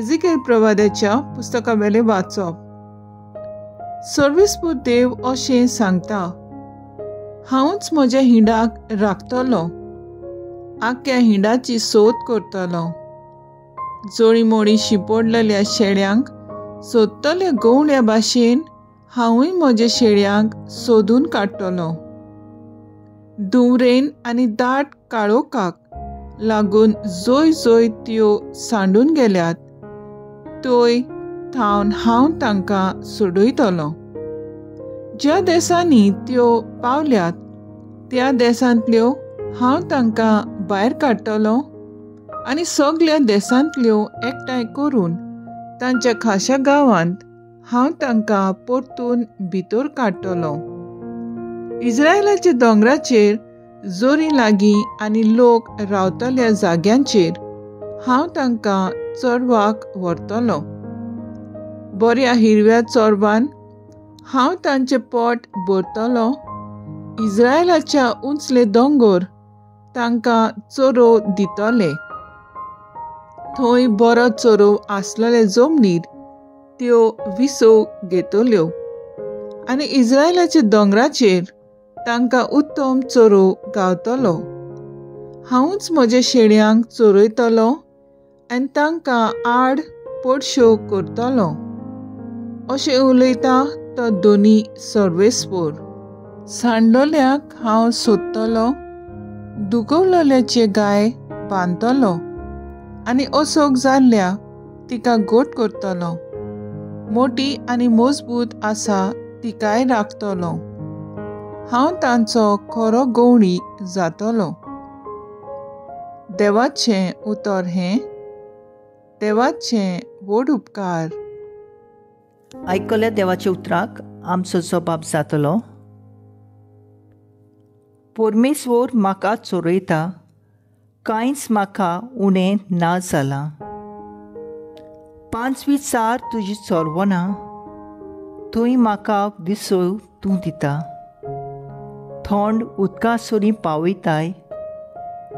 Ezekiel प्रवाद्याच्या पुस्तकावेलें वाचप. सर्वेस्पोर देव अशें सांगता, हांवूच म्हज्या हिंडाक राखतलो, आख्ख्या हिंडाची सोद करतलो. जोळीमोळी शिंपडलेल्या शेळ्यांक सोदतल्या गवळ्या भाशेन हांवूय म्हज्या शेळ्यांक सोदून काडटलो. धुंवरेन आनी दाट काळोखाक लागून जोय जोय त्यो सांडून गेल्यात तोय थावन हांव तांकां सोडयतलो. ज्या देशांनी त्यो पावल्यात त्या देशांतल्यो हांव तांकां भायर काडटलो आनी सगल्या देशांतल्यो एकठांय करून तांच्या खाशा गांवांत हांव तांकां परतून भितर काडटलो. इस्रायलाच्या दोंगराचेर जोरी लागीं आनी लोक रावतल्या जाग्यांचेर हांव तांकां चरवाक व्हरतलो. बऱ्या हिरव्या चोरवान हांव तांचें पोट भरतलो. इस्रायलाच्या उंचले दोंगर तांकां चरोव दितले. थंय बरो चरोव आसलेले जमनीर त्यो विसव घेतल्यो आनी इस्रायलाच्या दोंगराचेर तांकां उत्तम चरोव गावतलो. हांवूच म्हज्या शेळयांक चरयतलो आनी तांकां आड पडश्यो करतलो, अशें उलयता तो दोनी सर्वेस्पोर. सांडलोल्याक हांव सोदतलो, दुखवलोल्याचे गाय बांदतलो आनी असोक जाल्ल्या तिका गोट करतलो. मोटी आनी मजबूत आसा तिकाय राखतलो. हांव तांचो खरो गवळी जातलो. देवाचें उतर हें. देवाचें व्हड उपकार. आयकल्या देवाच्या उतराक आमचो जबाब जातलो. परमेश्वर म्हाका चोरयता, कांयच म्हाका उणें ना जालां. पांचवी चार तुजी चोरवना, थंय म्हाका विसव तूं दिता. थंड उदका सरीं पावयताय,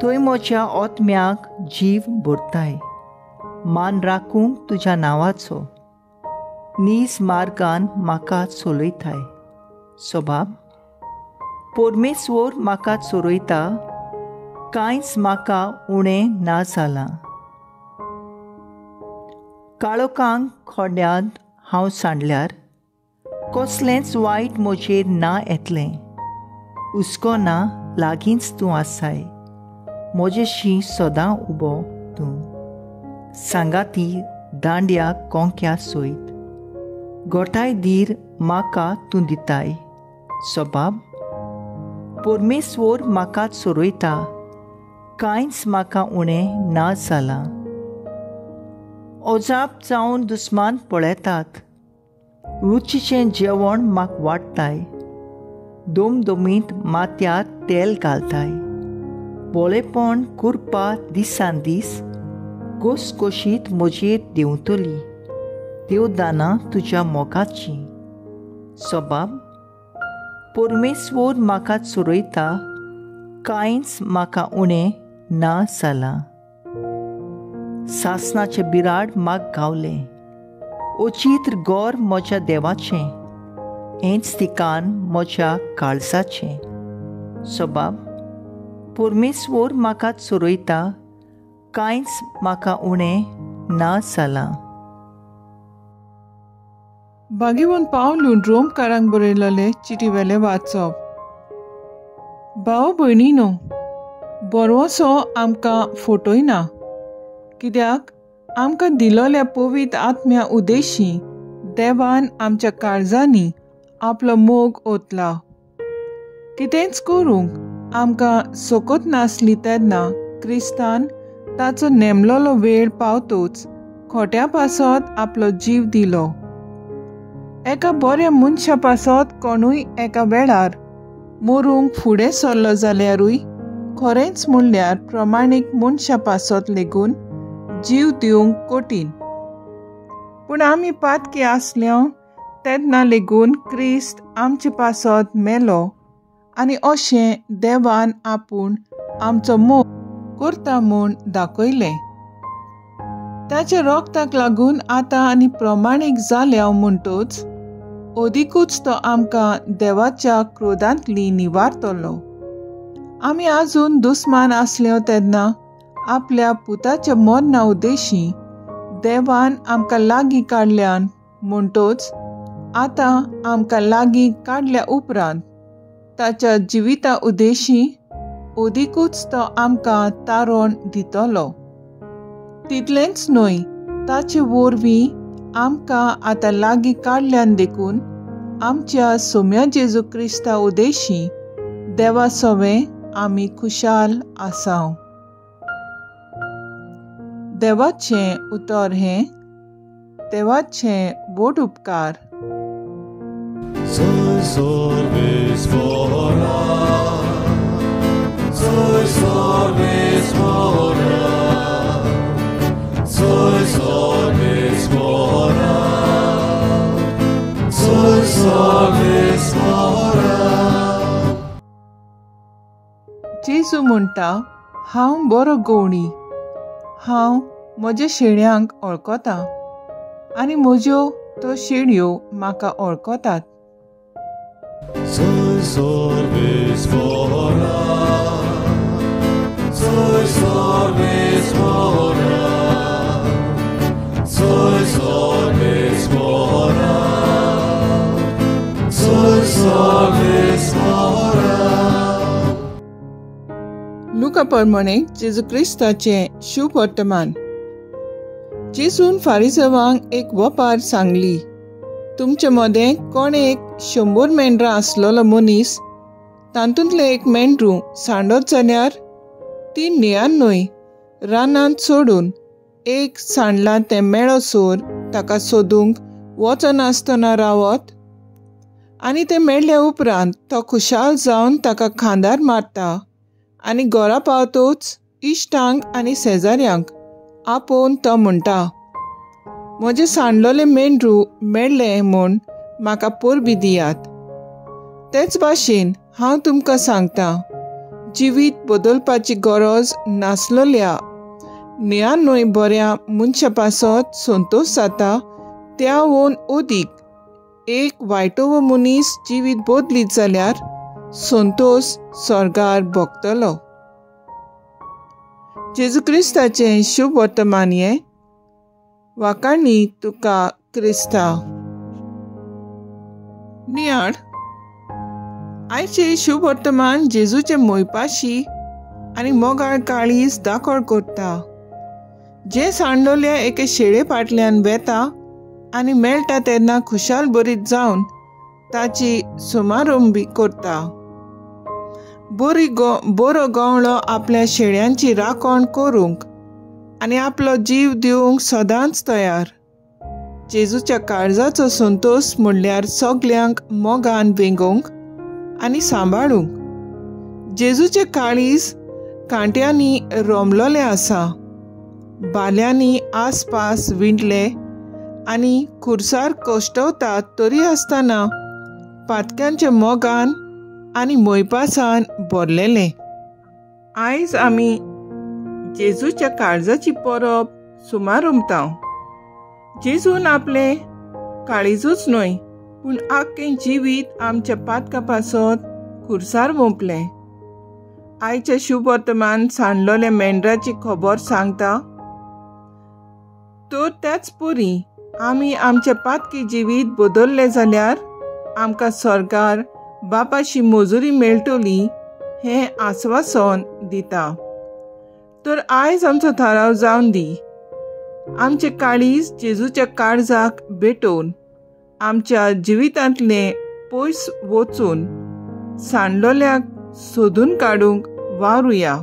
थंय म्हज्या आत्म्याक जीव भरताय. मान राखूंक तुज्या नांवाचो, नीज मार्गान म्हाका चलयताय. स्वभाव परमेश्वर म्हाका चोरयता, कांयच म्हाका उणें ना जालां. काळोखांक खोड्यांत हांव सांडल्यार कसलेंच वायट म्हजेर ना येतलें. हुस्को ना लागींच तूं आसाय, म्हजेशी सदां उबो तूं. सांगाती दांड्या कोंक्या सयत, गोठाय धीर म्हाका तूं दिताय. स्वभाव परमेश्वर म्हाका चोरयता, कांयच म्हाका उणें ना जालां. अजाप जावन दुस्मान पळयतात, रुचीचें जेवण म्हाका वाडटाय. दोमदोमींत माथ्यार तेल घालताय. बोळेपण कुरपा दिसान दीस घोसघोशीत म्हजेर देंवतली. देवदानां तुज्या मोगाची. स्वभाव परमेश्वर म्हाका चोरयता, कांयच म्हाका उणें ना जालां. सासणाचें बिराड म्हाका गावलें, अचित्र गोर म्हज्या देवाचें, हेंच ठिकाण म्हज्या काळजाचें. स्वभाव परमेश्वर म्हाका चोरयता, कांयच म्हाका उणें ना जालां. बागेवन पावलून रोमकारांक बरयलेले चिटीवेलें वाचप. भाव भयणीनो, बरवसो आमकां फटयना, कित्याक आमकां दिलोल्या पवित्र आत्म्या उदेशी देवान आमच्या काळजांनी आपलो मोग ओतला. कितेंच करूंक आमकां सकत नासली तेन्ना क्रिस्तान ताचो नेमलोलो वेळ पावतोच खोट्या पासत आपलो जीव दिलो. एका बऱ्या मनशा पासत कोणूय एका वेळार मरूंक फुडें सरलो जाल्यारूय खरेंच म्हणल्यार प्रमाणीक मनशा पासत लेगून जीव दिवंक कठीण. पूण आमी पातकी आसल्या तेन्ना लेगून क्रिस्त आमचे पासत मेलो आनी अशें देवान आपूण आमचो मोग करता म्हूण दाखयलें. ताच्या रोगताक लागून आतां आनी प्रमाणीक जाल्या म्हणटोच अदिकूच तो आमकां देवाच्या क्रोधांतली निवारतलो. आमी आजून दुस्मान आसले तेन्ना आपल्या पुताच्या मरणा उद्देशी देवान आमकां लागीं काडल्यान म्हणटोच आतां आमकां लागीं काडल्या उपरांत ताच्या जिविता उद्देशी अदिकूच तो आमकां तारण दितलो. तितलेंच न्हय, ताचे वरवीं आमकां आतां लागीं काडल्यान देखून आमच्या सोम्या जेजू क्रिस्ता उद्देशी देवा सवें आमी खुशाल आसाव. देवाचें उतर हें देवाचें व्हड उपकार. जेजू म्हणटा, हांव बरो गवणी, हांव म्हज्या शेळ्यांक वळखता आनी म्हज्यो त्यो शेळयो म्हाका वळखतात. लुका प्रमाणे जेजू क्रिस्ताचें शुभ वर्तमान. जेजून फारिजवांक एक वपार सांगली, तुमचे मदें कोण एक 100 मेंढरां आसलेलो मनीस तातूंतलें एक मेंढरू सांडत जाल्यार ती 99 रानांत सोडून एक सांडलां तें मेळसर ताका सोदूंक वचनासतना रावत आनी तें मेळ्ळे उपरांत तो खुशाल जावन ताका खांदार मारता आनी घरा पावतोच इश्टांक आनी शेजाऱ्यांक आपोवन तो म्हणटा, म्हजें सांडलेलें मेंढरू मेळ्ळें म्हूण म्हाका परबी दियात. तेच भाशेन हांव तुमकां सांगता, जिवीत बदलपाची गरज नासलेल्या 99 बऱ्या मनशा पासत संतोश जाता त्यावून अदीक एक वायटो मनीस जिवीत बदलीत जाल्यार संतोश स्वर्गार भोगतलो. जेजू क्रिस्ताचें शुभ वर्तमान हें. वाकाणी तुका क्रिस्ता. नियाळ आयचें शुभ वर्तमान जेजूचे मोयपाशी आनी मोगाळ काळीज दाखोळ करता, जें सांडलेल्या एके शेळे फाटल्यान वेता आनी मेळटा तेन्ना खुशाल बरीत जावन ताची सुमारंबी करता. बरो गवळो आपल्या शेळ्यांची राखण करूंक आनी आपलो जीव दिवंक सदांच तयार. जेजूच्या काळजाचो संतोश म्हणल्यार सगल्यांक मोगान वेंगोवंक आनी सांबाळूंक. जेजूचें काळीज कांट्यांनी रोमलेलें आसा, बाल्यांनी आसपास विणले आनी खुर्सार कश्टवतात तरी आसतना पातक्यांच्या मोगान आनी मोयपासान भरलेलें. आयज आमी जेजूच्या काळजाची परब सुमारमता. जेजून आपलें काळीजूच न्हय पूण आख्खें जिवीत आमच्या पातका पासत खुर्सार वोंपलें. आयचें शुभ वर्तमान सांडलेल्या मेंढराची खबर सांगता, तर त्याच परी आमी आमचें पातकी जिवीत बदललें जाल्यार आमकां स्वर्गार बापाशी मजुरी मेळटली हें आस्वासन दिता. तर आयज आमचो थाराव जावन दी, आमचें काळीज जेजूच्या काळजाक भेटोवन आमच्या जिवितांतलें पयस वचून सांडलेल्याक सोदून काडूंक वावरुया.